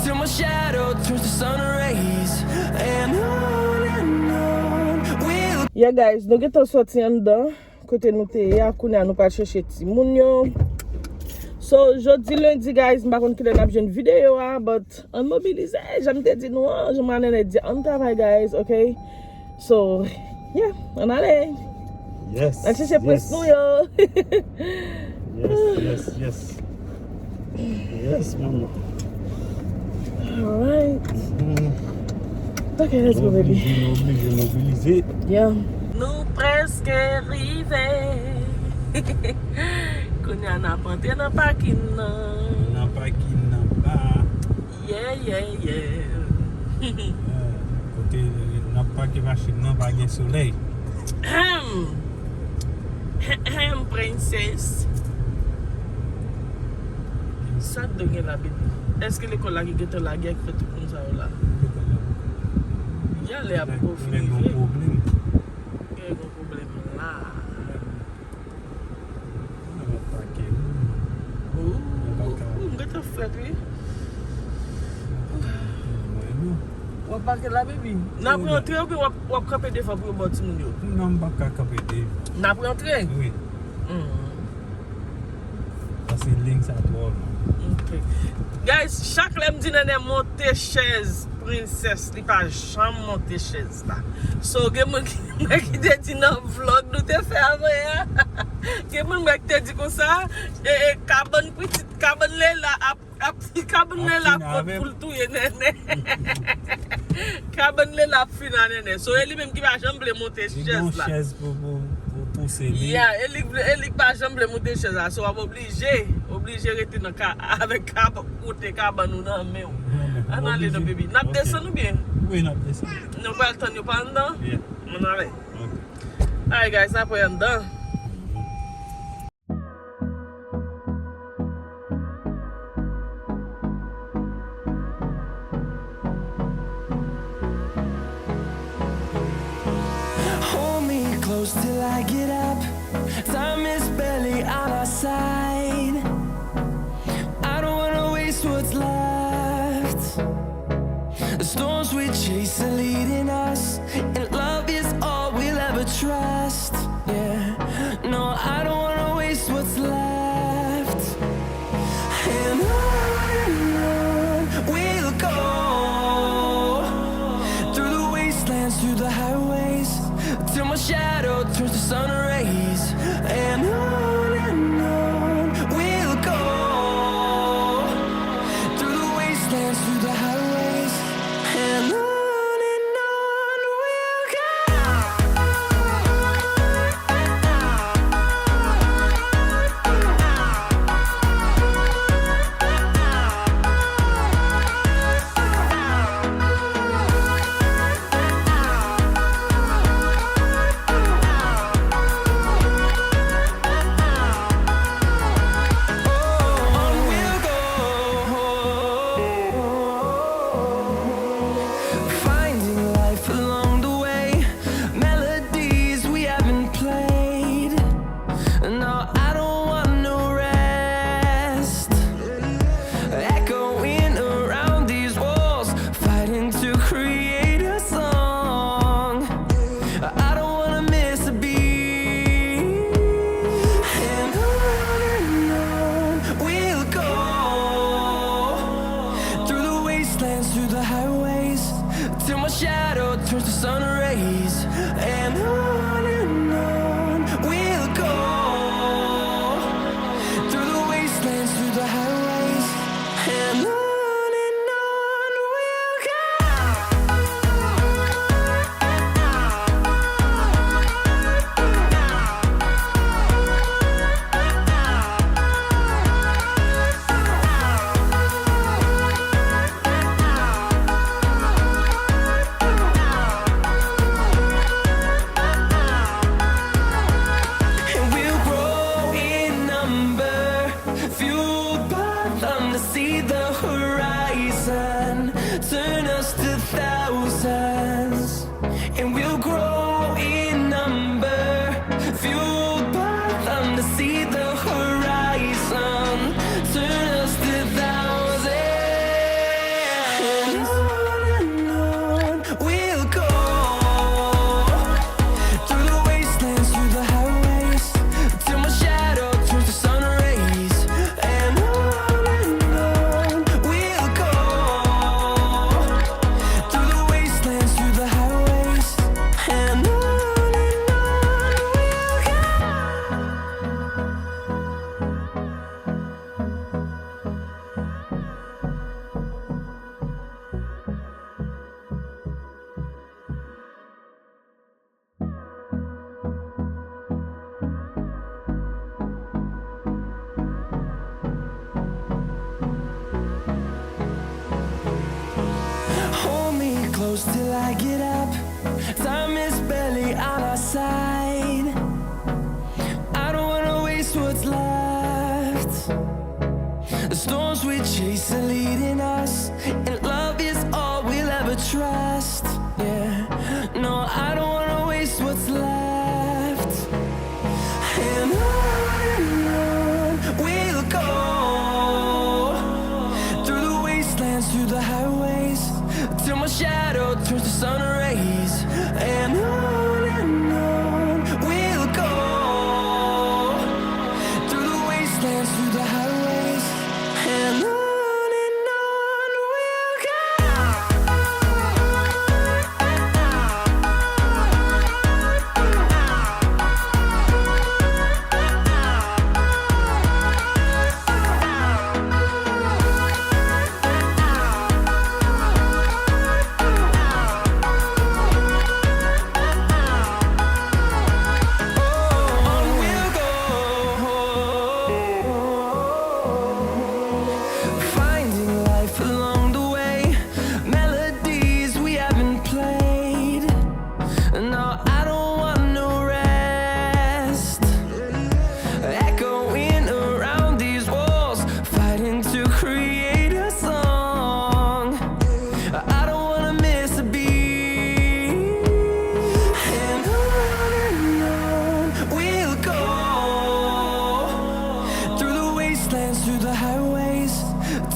till my shadow turns to sun rays. And on and on we'll Yeah, guys, nou gentan sòti anndan kote nou te ye a, kounye a nou pral chèche timoun yo. So, jodi lendi, guys, m pa konn kilè n ap jwenn videyo a, but ann mobilize, jan m te di nou an, jan m anene di, ann travay, guys, ok? So, yeah, ann ale. Yes. Ann chèche prens nou yo. Yes, yes, yes. Yes, manman. Alright. Ok, let's go, baby. Nou oblije, nou oblije mobilize. Yeah. Nou prèske rive. Kounye a n ap antre nan pakin nan. Nan pakin nan ba. Yeah, yeah, yeah. Kote n ap pake machin nan pa gen solèy. Ahem. Ahem, princess. Sa t dwe gen la, baby? Èske lekòl la ki gentan lage a ki fè tout moun sa yo la? Lekòl la poko. Ya lè a poko fini vre. Gen yon pwoblèm. Gen yon pwoblèm la. Nan pake, wi. Ooh, ooh, m gentan frèt, wi. W ap pake la, baby? N ap rantre oubyen w ap, w ap kanpe devan pou yo ba w timoun yo? Non, m p ap ka kanpe devan. N ap rantre? Wi. Hmm. Paske liy sa twò long. Ok. Guys, chak lè m di Nènè monte chèz, Princess, li pa janm monte chèz la. So, gen moun ki, ki te di nan vlog nou te fè avan yè a. Gen moun ki te di konsa, e, e, kabann pitit, kabann Lela ap, ap, kabann Lela ap pran pou l touye Nènè. Kabann Lela ap fin a Nènè. So, e li menm ki pa janm vle monte chèz la. Li gen yon chèz pou, pou, pou pouse li. Yeah, e li, e li pa janm vle monte chèz la. So, w ap oblije, oblije rete nan ka, avèk kab-, kote kabann ou nan men w. Ann ale non, baby. N ap desann oubyen? Wi, n ap desann. Nou pral tann yo pa anndan? Yeah. Ann ale. Ok. Alright, guys, n ap wè anndan. Hold me close till I get up. Time is barely on our side. what's left. The storms we chase are leading us, and love is all we'll ever trust. Yeah, no, I don't wanna waste what's left. And on and on we'll go, through the wastelands, through the highways, till my shadow turns to sun rays. And on and on we'll go, through the wastelands, through the highways, and on and on we'll go. Finding life along the way, melodies we haven't played. No, I don't want no rest. Echoing around these walls, fighting to create a song. I don't wanna miss a beat. And on and on we'll go, through the wastelands, through the highways, till my shadow turns to sun rays. And on and on we'll go, through the wastelands, through the highways, and on and on we'll go. And we'll grow in number, fueled by them to see the horizon, turn us to thousands. And we'll grow in number, fueled by them to see the horizon, turn us to thousands. And on and on we'll go, through the wastelands, through the highways, till my shadow turns to sun rays. And on and on we'll go, through the wastelands, through the highways, and on and on we'll go. Hold me close till I get up. Time is barely on our side. I don't wanna waste what's left. The storms we chase are leading us, and love is all we'll ever trust. Yeah, no, I don't wanna waste what's left. And on and on we'll go, through the wastelands, through the highways, till my shadow turns to sun rays. And on and on we'll go, through the wastelands, through the highways, and on and on we'll go. Finding life along the way, melodies we haven't played. No, I don't want no rest. Echoing around these walls, fighting to create a song. I don't wanna miss a beat. And on and on we'll go, through the wastelands, through the highways,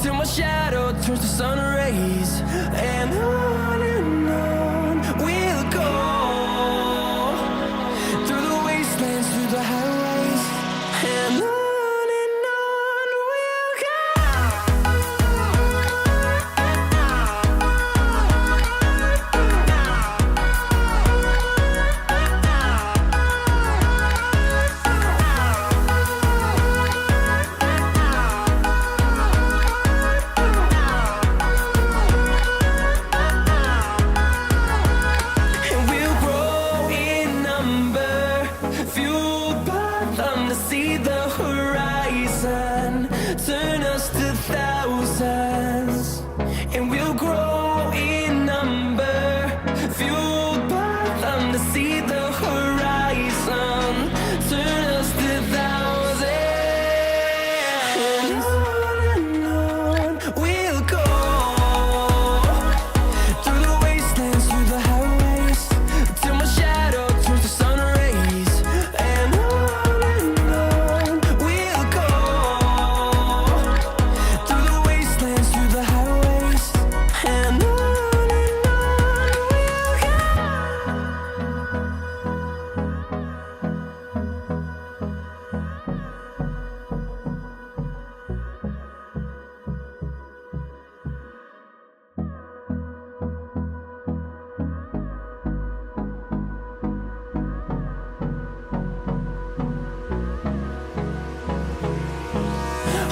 till My shadow turns to sun rays, and on and on we'll go. Through the wastelands, through the highways, and on and on we'll go. And we'll grow in number, fueled by them to see the horizon, turn us to thousands. And we'll grow in number, fueled by them to see the horizon, turn us to thousands. And on and on we'll go, through the wastelands, through the highways, till my shadow turns to sun rays. And on and on we'll go, through the wastelands, through the highways, and on and on we'll go.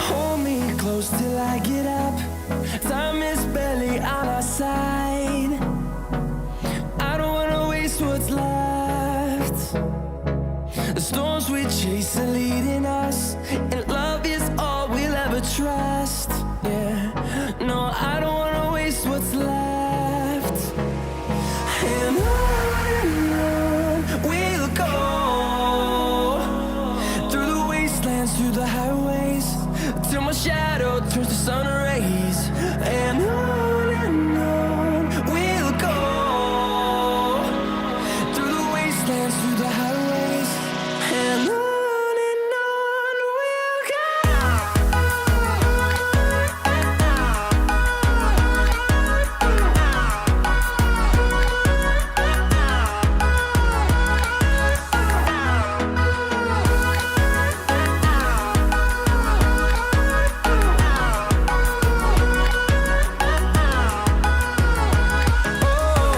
Hold me close till I get up. Time is barely on our side. I don't wanna waste what's left. The storms we chase are leading us, and love is all we'll ever trust. Yeah, no, I don't wanna waste what's left. And on and on we'll go, through the wastelands, through the highways, till my shadow turns to sun rays. And on and on we'll go, through the wastelands, through the highways, and on and on we'll go.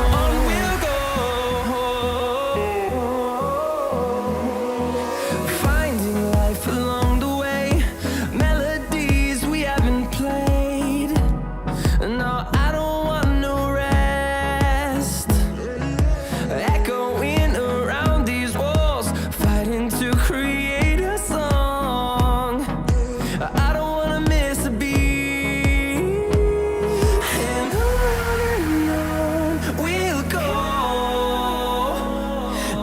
On we'll go, finding life along the way, melodies we haven't played. No, I don't want no rest. Echoing around these walls, fighting to create a song. I don't wanna miss a beat. And on and on we'll go,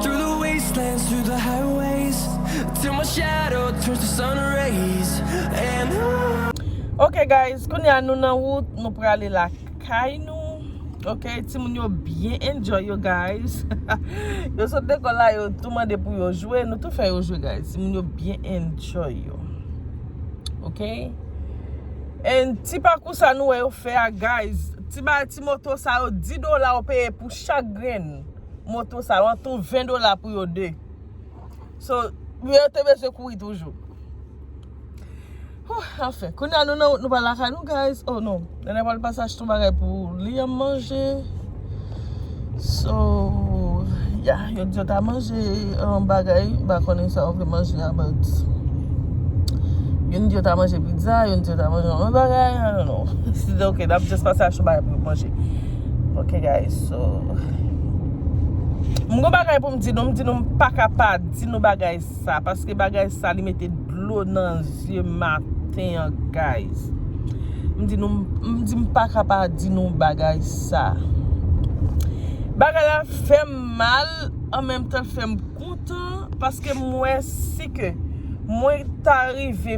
through the wastelands, through the highways, till my shadow turns to sun rays. And on. Ok guys, kounye a nou nan wout, nou prale lakay nou. Ok, timoun yo byen enjoy yo guys. Yo sot lekòl la, yo tou mande pou yo jwe, nou tou fè yo jwe guys. Timoun yo byen enjoy yo. Ok. And ti pakou sa nou wè yo fè a guys. Ti ba ti moto sa yo dis dola ou peye pou chak grenn moto sa yo, an tou ven dola pou yo de. So, yo te bezwen kouri toujou. Huh, anfen, kounye a nou nan wout, nou pa lakay nou guys. Oh non, Nene pral pase achte yon bagay pou Liam manje. So, yeah, yo di yo ta manje yon bagay, m pa konnen sa yo vle manje a, but youn di yo ta manje pizza, youn di yo ta manje yon bagay, I don't know. Si, ok, n ap just pase achte yon bagay pou yo manje. Ok guys, so m gon bagay pou m di nou, m di nou m pa ka pa di nou bagay sa, paske bagay sa li mete dlo nan zye maten an guys. M di nou, m di m pa ka pa di nou bagay sa. Bagay la fè m mal, an menm tan l fè m kontan, paske m wè si ke mwen ta rive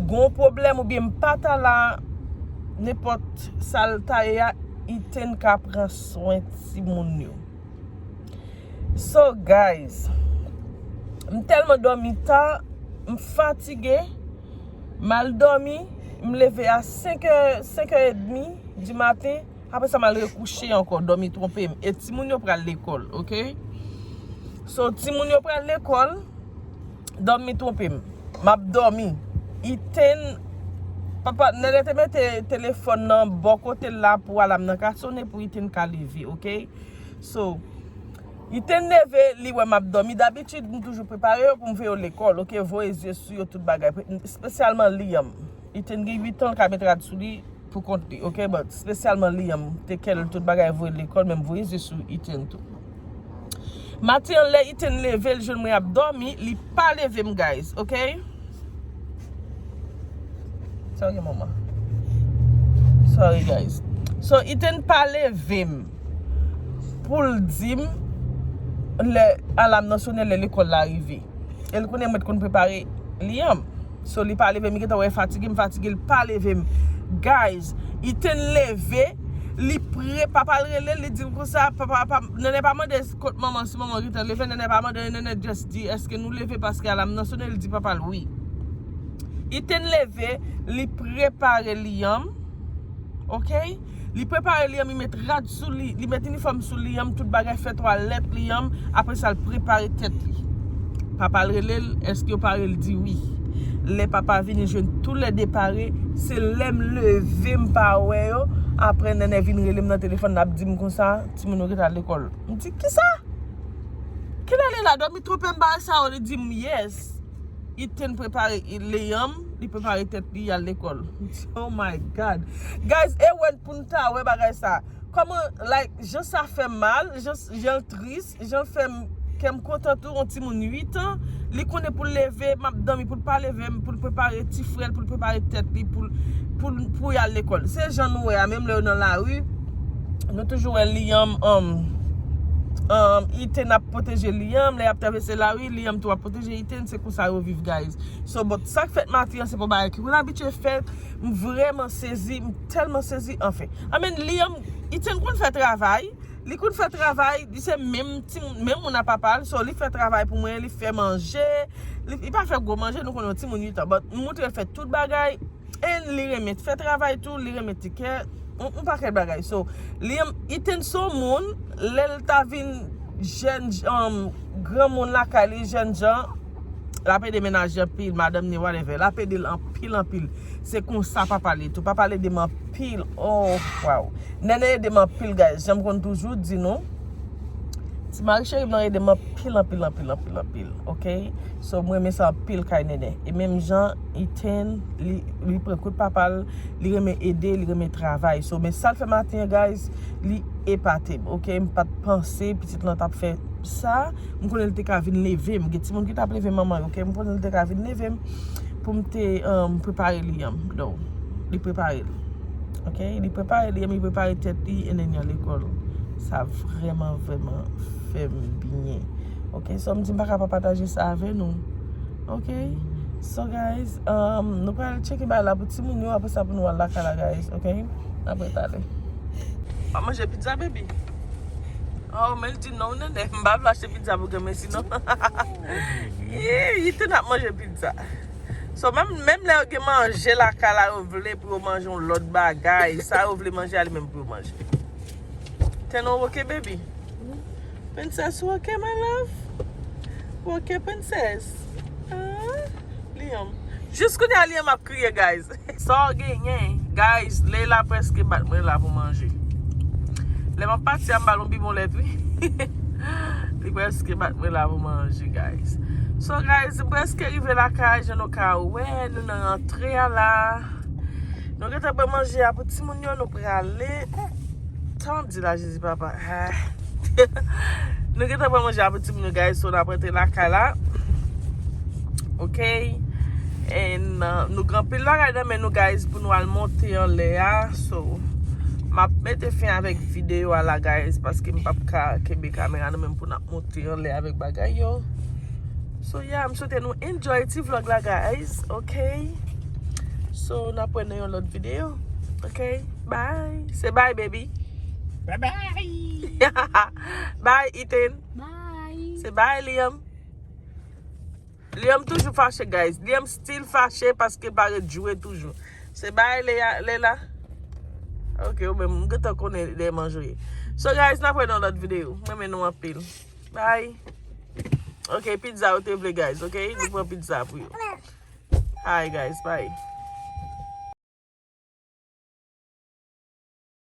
gon pwoblèm oubyen m pa ta la, nenpòt sa l ta ye a, Ethan ka pran swen timoun yo. So guys, m tèlman dòmi ta, m fatige, m al dòmi, M leve a senk è, senk è edmi di maten. Apre sa, m al rekouche ankò, dòmi twonpe m. E timoun yo pral lekòl, oke? So, timoun yo pral lekòl, dòmi twonpe m. M ap dòmi. Ethan, papa, Nènè te mete telefòn nan bò kote l la pou alam nan ka sonnen pou Ethan ka leve, oke? So, Ethan leve, li wè m ap dòmi. Dabitid, m toujou prepare yo pou m voye yo lekòl, oke? Voye zye sou yo, tout bagay. Espesyalman Liam. Ethan gen uit an, l ka met rad sou li pou kont li, oke? But espesyalman Liam, te kè l tout bagay, voye l lekòl, men m voye zye sou Ethan tou. Maten an, lè Ethan leve, l jwenn mwen ap dòmi, li pa leve m, guys, oke? Sorry, mama. Sorry, guys. So, Ethan pa leve m pou l di m lè alam nan sonnen, lè lekòl la rive. E l konnen mwen t konn prepare Liam. So, li pa leve m, li gentan wè fatige m, fatige, l pa leve m. Guys, Ethan leve, li pre, papa l rele l, li di l konsa, papa, papa, Nènè pa mande kot manman, si manman gentan leve, Nènè pa mande, Nènè just di, èske nou leve paske alam nan sonnen, li di papa l wi. Ethan leve, li prepare Liam, oke? Li prepare Liam, li met rad sou li, li met inifòm sou Liam, tout bagay, fè twalèt Liam, apre sa l prepare tèt li. Papa l rele l, èske yo pare? L di wi. Lè papa vini, jwenn toulède pare, se lè m leve m pa wè yo, apre Nènè vin rele m nan telefòn, l ap di m konsa, timoun yo gentan al lekòl. M di, kisa? Kilè li la? Dòmi twonpe m bagay sa yo, li di m, yes. Ethan prepare Liam, li prepare tèt li, y al lekòl. M di, oh my God. Guys, e wè pou n ta wè bagay sa. Kòman, like, jan sa fè m mal, jan, jan l tris, jan l fè m, kè m kontan tou, yon timoun uit an, li konnen pou l leve, m ap dòmi, pou l pa leve m, pou l prepare ti frè l, pou l prepare tèt li, pou l, pou l, pou y al lekòl. Se jan nou wè a, menm lè yo nan lari, nou toujou wè Liam, um, um, Ethan ap pwoteje Liam, lè y ap travèse lari, Liam tou ap pwoteje Ethan, se konsa yo viv, guys. So, but sa k fèt maten an, se pa bagay ki konn abitye fèt, m vrèman sezi, m tèlman sezi, anfen. I mean, Liam, Ethan konn fè travay, li konn fè travay, li se menm timoun, menm moun a papa l, so li fè travay pou mwen, li fè manje, li, li pa fè gwo manje, nou konnen yon timoun uit an, but m montre l fè tout bagay, and li renmen fè travay tou, li renmen ti kè, yon, yon pakèt bagay. So, Liam, Ethan se yon moun, lè l ta vin jèn, um, granmoun lakay li, jèn jan, l ap ede mennaj li anpil, madanm ni whatever. L ap ede l anpil, anpil. Se konsa papa l ye tou. Papa l ede m anpil. Oh, wow. Nènè ede m anpil, guys. Jan m konn toujou di nou, ti mari cheri m nan ede m anpil, anpil, anpil, anpil, anpil. Oke? So, mwen renmen sa anpil kay Nènè. E menm jan, Ethan, li, li pran kout papa l, li renmen ede, li renmen travay. So, men sa l fè maten an, guys, li epate m, oke? M pa t panse pitit lan t ap fè sa. M konnen l te ka vin leve m. Gen timoun ki t ap leve manman yo, oke? M konnen l te ka vin leve m pou m te, um, prepare Liam. No, li prepare l. Oke? Li prepare Liam, li prepare tèt li, and then y al lekòl. Sa vrèman, vrèman fè m byen. Oke? So, m di m pa ka pa pataje sa avè nou. Oke? So, guys, um, nou pral tcheke bagay la pou timoun yo, apre sa pou nou al lakay la, guys, oke? N ap retale. Pa manje pizza, baby. Oh, men l di non, Nènè. M pa vle achte pizza pou granmesi, non. Ih, Ethan ap manje pizza. So, menm, menm lè yo gen manje lakay la, yo vle pou yo manje yon lòt bagay. Sa yo vle manje a, li menm pou yo manje. Ethan, ou oke, baby? Princess, ou oke, my love? Ou oke, princess? Ah, Liam. Jis kounye a, Liam ap kriye, guys. Sa w genyen? Guys, Leila prèske bat mwen la pou manje. Lè m ap pati a, m ba l yon bibon lèt, wi. Li prèske bat mwen la pou manje, guys. So, guys, m prèske rive lakay, jan nou ka wè, nou nan rantre a la. Nou gentan pran manje a pou timoun yo, nou prale. Sa w ap di la, Jezi papa? Ah. Nou gentan pran manje a pou timoun yo, guys, so n ap rantre lakay la. Oke? And, uh, nou gen anpil bagay nan men nou, guys, pou nou al monte anlè a. So, m ap mete fen avèk videyo a la, guys, paske m p ap ka kenbe kamera nan men m pou n ap monte anlè avèk bagay yo. So, yeah, m swete nou enjoy ti vlog la, guys. Oke? So, n ap wè nan yon lòt videyo. Oke? Bye. Say bye, baby. Bye bye. Bye, Ethan. Bye. Say bye, Liam. Liam toujou fache, guys. Liam still fache paske l pa ret joure toujou. Se bay Leila. Ok, ou menm, m gentan konnen lè manje. So guys, n ap wè nan lòt videyo. Mwen renmen nou anpil. Bye. Ok, pizza ou te vle guys, ok? Nou pran pizza pou yo. Hi guys, bye.